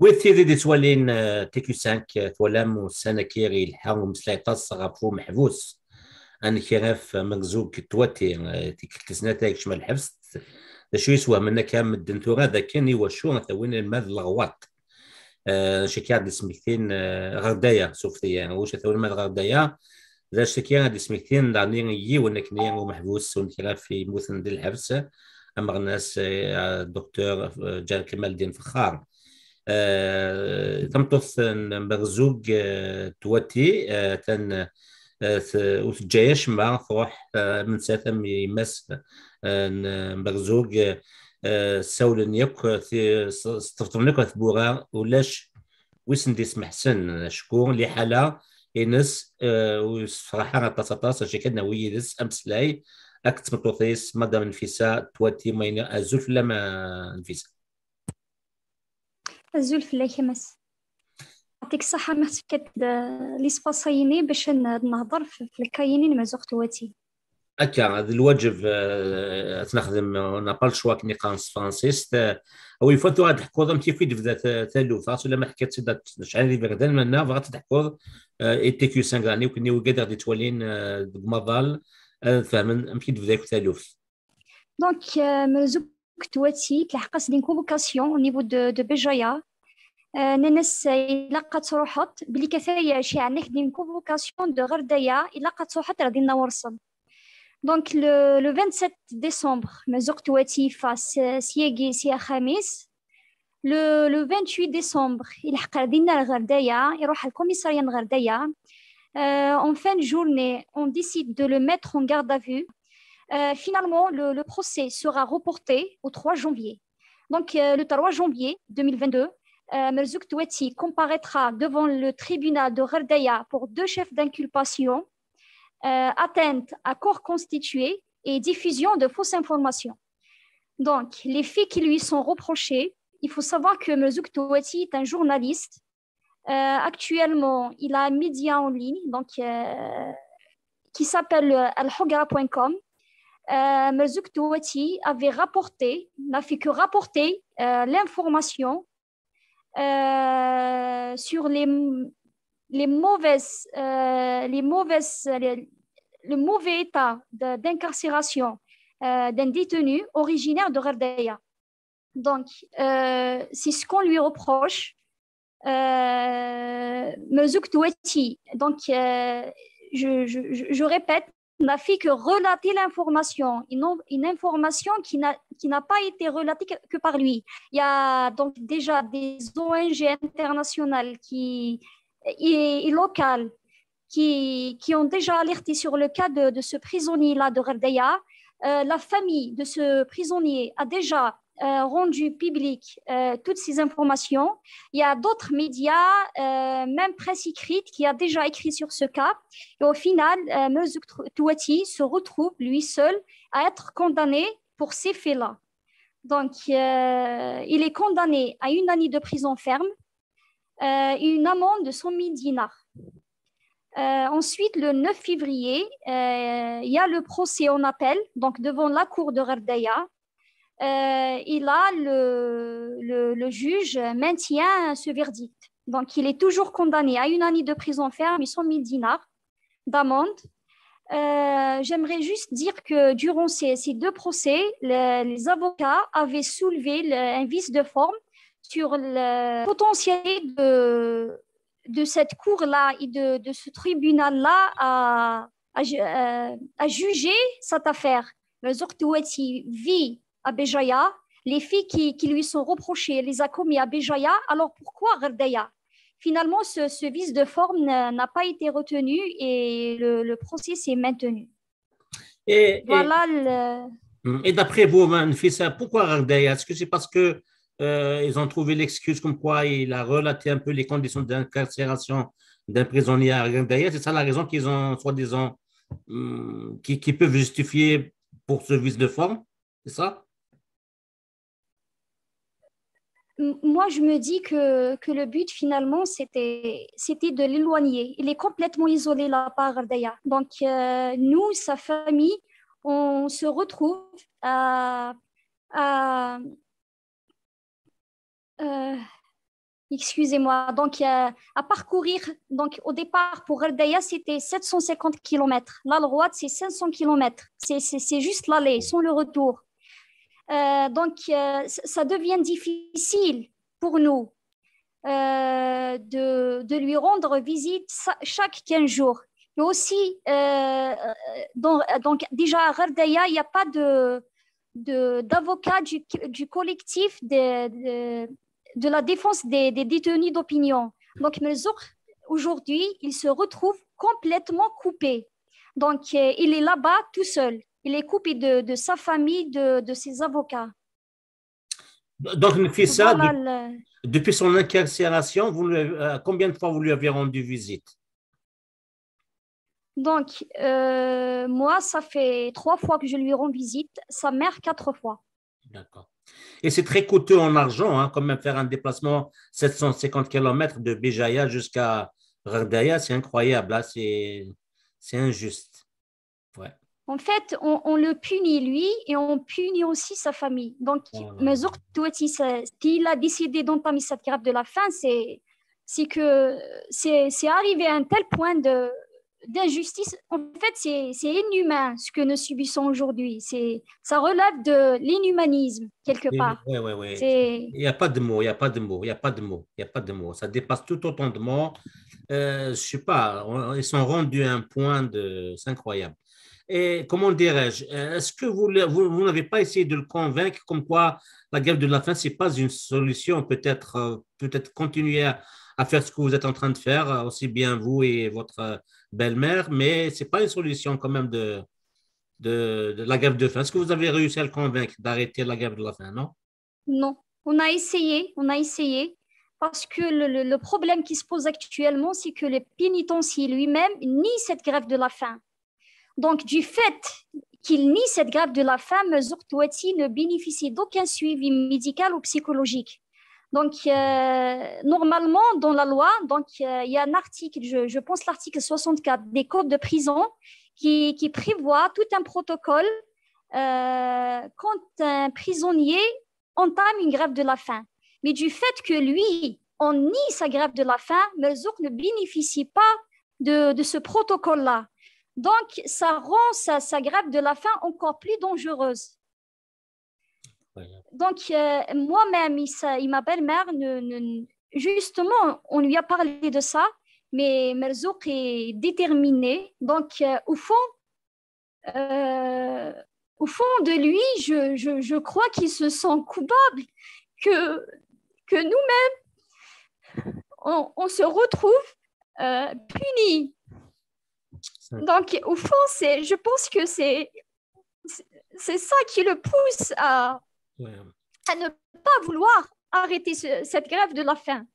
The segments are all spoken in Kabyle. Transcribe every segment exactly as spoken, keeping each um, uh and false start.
Wid tid i d-ittwalin, eh, T Q cinq, eh, twalam ussan-agi yelha umeslay aṭas ɣef umeḥbus Anekraf Merzoug Touati, eh, tikkelt snat ay yekcem lḥebs. D acu yeswehmen akka medden tura d akken iwacu ad t-awin alma d leɣwaṭ? Eh, acu akka i d-ismektin, eh, ɣer daya, sufti, eh, wacu ad t-awin alma d ɣer daya? D acu akka i d-ismektin daɣen i yiwen akken umeḥbus Anekraf yemmuten di lḥebs, ameɣnas, eh, Docteur, eh, Ǧal Kamaldin Fexxar. Eh, tameṭṭut n Merzoug, eh, Touati, eh, atan, eh, t-, ur teǧǧa acemma, truḥ, eh, am nettat am yemma-s, eh, n Merzoug, eh, ssawlen yakk, ti-, s-, sṭebṭben yakk ɣer tmura, ulac wi sen-d-ismeḥsen, acku liḥala-ines, eh, ur yessefraḥ ara aṭas, aṭas, acu kan nawi yid-s ameslay akked tmeṭṭut-is, Madame Nfisa Touati Mayni. Azul fell-am, a Nfisa. Azul fell-ak a Mass. Yeɛṭik ṣṣeḥḥa ma tefkiḍ-d, eh, l'espace-ayini bac ad n-, ad nehḍer f, f lkayini n Merzoug Touati. Akka, d lwaǧeb, eh, ad t-nexdem, on n'a pas le choix, akken i qqaren s tefransist. Eh, a wi yufan tura ad d-teḥkuḍ amek akk i d-tebda ta-, taluft, ɣas ulamma ḥkiɣ-tt-id acḥal d iberdan, meɛna bɣiɣ ad t-id-teḥkuḍ, eh, i T Q cinq daɣen, i wakken i wigad i ɣ-d-ittwalin, eh, deg umaḍal, ad fehmen amek i d-tebda akk taluft. Donc, euh, Merzoug Touati, tleḥq-as-d une convocation au niveau de, de Béjaïa. Euh, nnan-as, ilaq ad truḥeḍ, belli atan ceyyɛen-ak-d une convocation de ɣer daya, ilaq ad truḥeḍ ar dinna ɣur-sen. Donc, le, le vingt-sept décembre, Merzoug Touati yeffeɣ s-, syagi si axxam-is. Le, le vingt-huit décembre, ilḥeq ar dinna ɣer daya, iruḥ al commissariat n ɣer daya. Euh, en fin de journée, on décide de le mettre en garde à vue. Euh, finalement, le, le procès sera reporté au trois janvier. Donc, euh, le trois janvier deux mille vingt-deux, euh, Merzoug Touati comparaîtra devant le tribunal de Gherdaya pour deux chefs d'inculpation, euh, atteinte à corps constitué et diffusion de fausses informations. Donc, les faits qui lui sont reprochés, il faut savoir que Merzoug Touati est un journaliste. Euh, actuellement, il a un média en ligne, donc, euh, qui s'appelle, euh, al hogra point com. Euh, Merzoug Touati avait rapporté, n'a fait que rapporter, euh, l'information, euh, sur les, les mauvaises, euh, les mauvaises, les, le mauvais état de, d'incarcération, euh, d'un détenu originaire de Gherdaya. Donc, euh, c'est ce qu'on lui reproche. Euh, Merzoug Touati, donc, euh, je, je, je, je répète, n'a fait que relater l'information, une, une information qui n'a, qui n'a pas été relatée que, que par lui. Il y a donc déjà des O N G internationales qui, et, et locales qui, qui ont déjà alerté sur le cas de, de ce prisonnier-là de Gherdaya. Euh, la famille de ce prisonnier a déjà, euh, rendu public, euh, toutes ces informations. Il y a d'autres médias, euh, même presse écrite, qui a déjà écrit sur ce cas. Et au final, euh, Merzoug Touati se retrouve, lui seul, à être condamné pour ces faits-là. Donc, euh, il est condamné à une année de prison ferme, euh, et une amende de cent mille dinars. Euh, ensuite, le neuf février, euh, il y a le procès en appel, donc devant la cour de Gherdaya. Euh, et là, le, le, le juge maintient ce verdict. Donc, il est toujours condamné à une année de prison ferme et cent mille dinars d'amende. Euh, j'aimerais juste dire que durant ces, ces deux procès, le, les avocats avaient soulevé le, un vice de forme sur le potentiel de, de cette cour-là et de, de ce tribunal-là à, à, euh, à juger cette affaire. Merzoug Touati vit à Béjaïa, les faits qui, qui lui sont reprochés, les a commis à Béjaïa, alors pourquoi Gherdaya ? Finalement, ce, ce vice de forme n'a, n'a pas été retenu et le, le procès s'est maintenu. Et, et, voilà le... Et d'après vous, Nfisa, pourquoi Gherdaya ? Est-ce que c'est parce que, euh, ils ont trouvé l'excuse comme quoi il a relaté un peu les conditions d'incarcération d'un prisonnier à Gherdaya ? C'est ça la raison qu'ils ont, soi-disant, hum, qui, qui peuvent justifier pour ce vice de forme ? C'est ça ? M-, moi, je me dis que, que le but, finalement, c'était, c'était de l'éloigner. Il est complètement isolé là-bas, Gherdaya. Donc, euh, nous, sa famille, on se retrouve à, à, euh, excusez-moi, donc euh, à parcourir, donc au départ pour Gherdaya, c'était sept cent cinquante kilomètres. Là, le Roat, c'est cinq cents kilomètres. C'est juste l'aller, sans le retour. Euh, donc, euh, ça devient difficile pour nous euh, de, de, lui rendre visite chaque quinze jours. Mais aussi, euh, donc, donc, déjà à Gherdaya, il n'y a pas de, d'avocat du, du, collectif de, de, de, la défense des, des détenus d'opinion. Donc, Merzouk, aujourd'hui, il se retrouve complètement coupé. Donc, euh, il est là-bas tout seul. Il est coupé de, de sa famille, de, de ses avocats. Donc, Nafissa, voilà, depuis, le... depuis son incarcération, vous lui, euh, combien de fois vous lui avez rendu visite ? Donc, euh, moi, ça fait trois fois que je lui rends visite, sa mère, quatre fois. D'accord. Et c'est très coûteux en argent, hein, quand même, faire un déplacement sept cent cinquante kilomètres de Béjaïa jusqu'à Gherdaya, c'est incroyable, hein, c'est injuste. Ouais. En fait, on, on, le punit, lui, et on punit aussi sa famille. Donc, oh, Merzouk Touati, s'il a décidé d'entamer cette grève de la faim, c'est que c'est arrivé à un tel point de, d'injustice. En fait, c'est inhumain ce que nous subissons aujourd'hui. Ça relève de l'inhumanisme, quelque part. Oui, oui, oui. Il n'y a pas de mots, il n'y a pas de mots, il n'y a pas de mots, il n'y a pas de mots. Ça dépasse tout entendement. Euh, je ne sais pas, on, ils sont rendus à un point de... C'est incroyable. Et comment dirais-je, euh, est-ce que vous, vous, vous n'avez pas essayé de le convaincre comme quoi la grève de la faim, ce n'est pas une solution, peut-être euh, peut-être continuer à, à, faire ce que vous êtes en train de faire, euh, aussi bien vous et votre euh, belle-mère, mais ce n'est pas une solution quand même de, de, de, la grève de faim. Est-ce que vous avez réussi à le convaincre d'arrêter la grève de la faim, non ? Non, on a essayé, on a essayé, parce que le, le, le problème qui se pose actuellement, c'est que le pénitencier lui-même nie cette grève de la faim. Donc, du fait qu'il nie cette grève de la faim, Merzouk Touati ne bénéficie d'aucun suivi médical ou psychologique. Donc, euh, normalement, dans la loi, donc, euh, il y a un article, je, je pense l'article soixante-quatre des codes de prison, qui, qui prévoit tout un protocole euh, quand un prisonnier entame une grève de la faim. Mais du fait que lui, on nie sa grève de la faim, Merzouk ne bénéficie pas de, de ce protocole-là. Donc, ça rend sa, sa grève de la faim encore plus dangereuse. Donc, euh, moi-même, et ma belle-mère, justement, on lui a parlé de ça, mais Merzouk est déterminé. Donc, euh, au fond, euh, au fond de lui, je, je, je crois qu'il se sent coupable que, que nous-mêmes, on, on, se retrouve euh, punis. Donc, au fond, je pense que c'est c'est ça qui le pousse à, ouais. à ne pas vouloir arrêter ce, cette grève de la faim.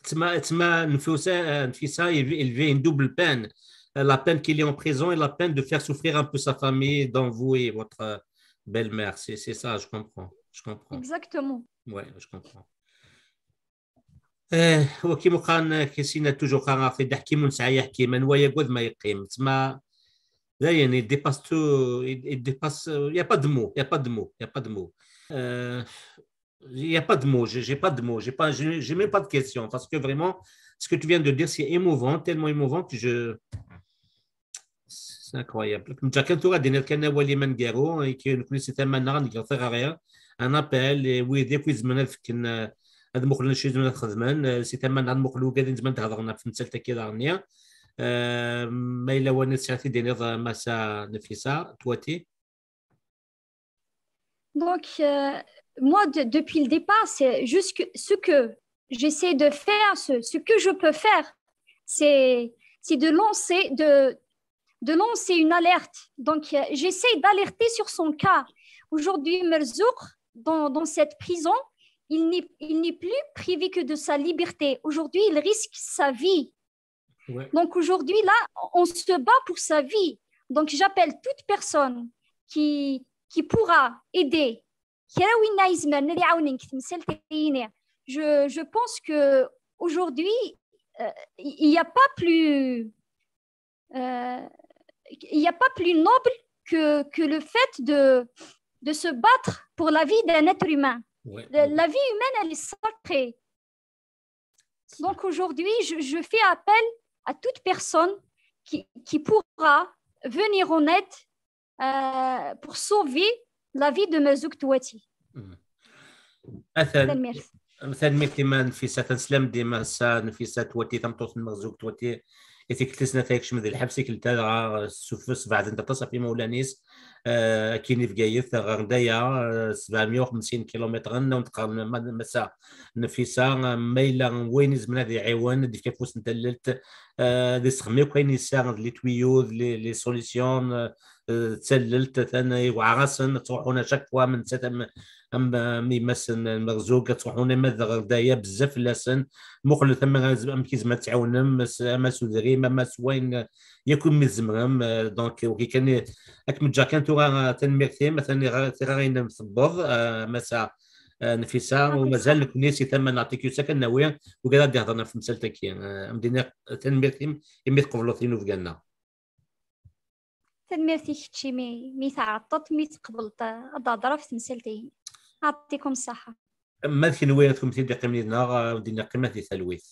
تما تما نفيسة نفيسة il vit une double peine, la peine qu'il est en prison et la peine de faire souffrir un peu sa famille, dont vous et votre belle-mère. C'est ça, je comprends. Je comprends. Exactement. Oui, je comprends. اه وكيما قال كيسينا toujours قال غير دحكي من سعي يحكي من ويا قد ما يقيم تما. Là, il dépasse tout, il dépasse, il n'y a pas de mots, il n'y a pas de mots, il n'y a pas de mots. Euh, il n'y a pas de mots, j'ai pas de mots, j'ai pas, j'ai même pas de questions parce que vraiment, ce que tu viens de dire, c'est émouvant, tellement émouvant que je, c'est incroyable. Déjà كان ثورة دينا كان ولي من قارو يكون كل سي ثمانية نقرا غير un appel ويدي كل زمان فكن هاد مخلنا شي زمان خدمان سي ثمانية هاد مخلو قاعدين زمان تهضرنا في مسألة كي دارنيا. ما إلا وانا ساعتي ديني ماسا نفيسة تواتي. Donc, euh, moi, de, depuis le départ, c'est juste que ce que j'essaie de faire, ce, ce que je peux faire, c'est de lancer, de, de lancer une alerte. Donc, euh, j'essaie d'alerter sur son cas. Aujourd'hui, Merzouk, dans, dans cette prison, il n'est plus privé que de sa liberté. Aujourd'hui, il risque sa vie. Ouais. Donc aujourd'hui, là, on se bat pour sa vie. Donc j'appelle toute personne qui, qui pourra aider. Je, je pense que aujourd'hui, euh, il n'y a pas plus, euh, il n'y a pas plus noble que, que le fait de, de se battre pour la vie d'un être humain. Ouais, la, ouais. La vie humaine, elle est sacrée. Donc aujourd'hui, je, je fais appel à toute personne qui, qui pourra venir en aide euh, pour sauver la vie de Merzoug Touati. Tanemmirt. Tanemmirt i Nafisa, ad neslam dima ass-a Nafisa Touati, tameṭṭut n Merzoug Touati, i tikkelt tis snat ay yekcem di lḥebs, tikkelt-a dɣa sufes, beɛdent aṭas ɣef yimawlan-is, akkin i Bgayet ɣer daya, sebɛemya u xemsin kilumitren, awen-d-qqaren Massa Nafisa, ma yella wayen izemren ad iɛiwen, ad d-ifk afus n tallelt, ad isexdem akk ayen yesɛa, d les tuyaux, d les solutions, d tallelt, atan yewɛer-asen, ttruḥun à chaque fois am nettat am am yemma-s n Merzoug, ad ttruḥun ama d ɣer daya, bezzaf fell-asen. Muqlet amek izem ad tɛawnem, ama s udrim, ama s wayen yakk umi tzemrem. Donc wagi kan, ad kem-ǧǧeɣ kan tura. Tanemmirt-im, atan tiɣri-inem tewweḍ, Massa Nafisa, u mazal nekni si tama n T Q S kan nawi, wigad ad d-ihḍen ɣef temsalt-agi. Am d-iniɣ tanemmirt-im imi tqebleḍ tinubga-nneɣ. Tanemmirt i kečč imi, mi tɛeṭṭeḍ, mi tqebleḍ ad d-tehḍreḍ ɣef temsalt-agi. Ɛṭikum ṣṣeḥḥa. Ma d kenwi, ad kem-t-id-iqqimen yid-neɣ, ad d-iniɣ qqimet di talwit.